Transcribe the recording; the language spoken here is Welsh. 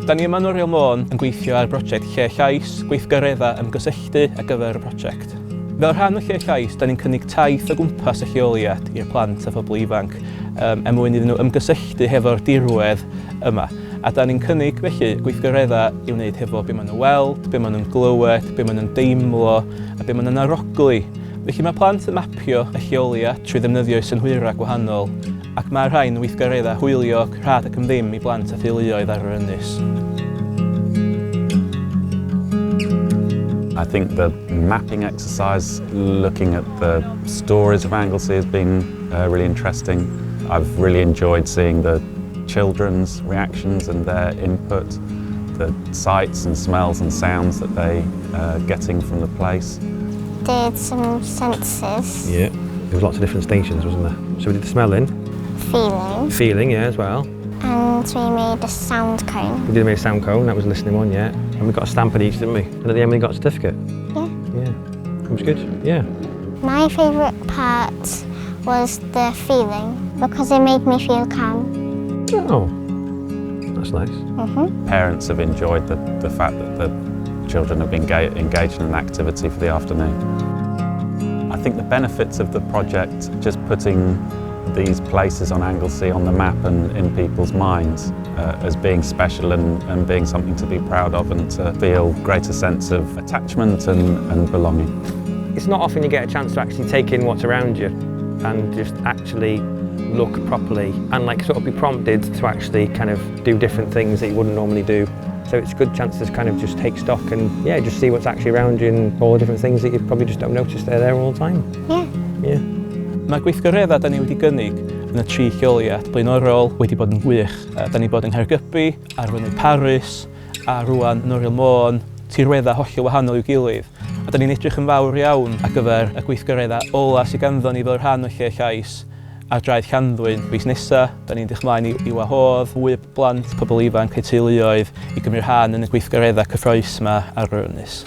Da ni yma yn Oriel Môn yn gweithio ar brosiect Lle Llais, gweithgareddau ymgysylltu ar gyfer y prosiect. Fel rhan o Lle Llais, da ni'n cynnig taith o gwmpas y lleoliad i'r plant a phobl ifanc um, er mwyn iddyn nhw ymgysylltu hefo'r dirwedd yma. A da ni'n cynnig felly gweithgareddau i'w wneud hefo be maen nhw'n weld, be maen nhw'n glywed, be maen nhw'n deimlo a be maen nhw'n arogli. Felly mae plant yn mapio y lleoliad trwy ddefnyddio eu synhwyrau gwahanol ac mae'r rhain yn weithgareddau hwyliog, rhad ac am ddim i blant a theuluoedd ar yr ynys. I think the mapping exercise, looking at the stories of Anglesey has been really interesting. I've really enjoyed seeing the children's reactions and their input, the sights and smells and sounds that they are getting from the place. Did some senses. Yeah, there was lots of different stations, wasn't there? So we did the smelling. Feeling. Feeling, yeah, as well. And we made a sound cone. We did make a sound cone, that was a listening one, yeah. And we got a stamp at each, didn't we? And at the end we got a certificate. Yeah. Yeah. It was good, yeah. My favourite part was the feeling because it made me feel calm. Oh, that's nice. Parents have enjoyed the fact that the children have been engaged in an activity for the afternoon. I think the benefits of the project, just putting these places on Anglesey on the map and in people's minds as being special and being something to be proud of and to feel greater sense of attachment and belonging. It's not often you get a chance to actually take in what's around you and just actually look properly and like sort of be prompted to actually kind of do different things that you wouldn't normally do. So it's a good chance to kind of just take stock and yeah, just see what's actually around you and all the different things that you probably just don't notice they're there all the time. Yeah. Yeah. Mae gweithgareddau da ni wedi gynnig yn y tri lleoliad blaenorol wedi bod yn gwych. Da ni bod yng Nghaergybi, ar fynydd Parys, a rwan yn Oriel Môn, tirweddau hollol wahanol i'w gilydd. A da ni'n edrych yn fawr iawn ar gyfer y gweithgareddau ola sydd ganddo ni fel rhan o Lle Llais ar draeth Llanddwyn fis nesaf. Da ni'n edrych ymlaen i wahodd fwy o blant, pobl ifanc, eu teuluoedd i gymryd rhan yn y gweithgareddau cyffrous yma ar yr ynys.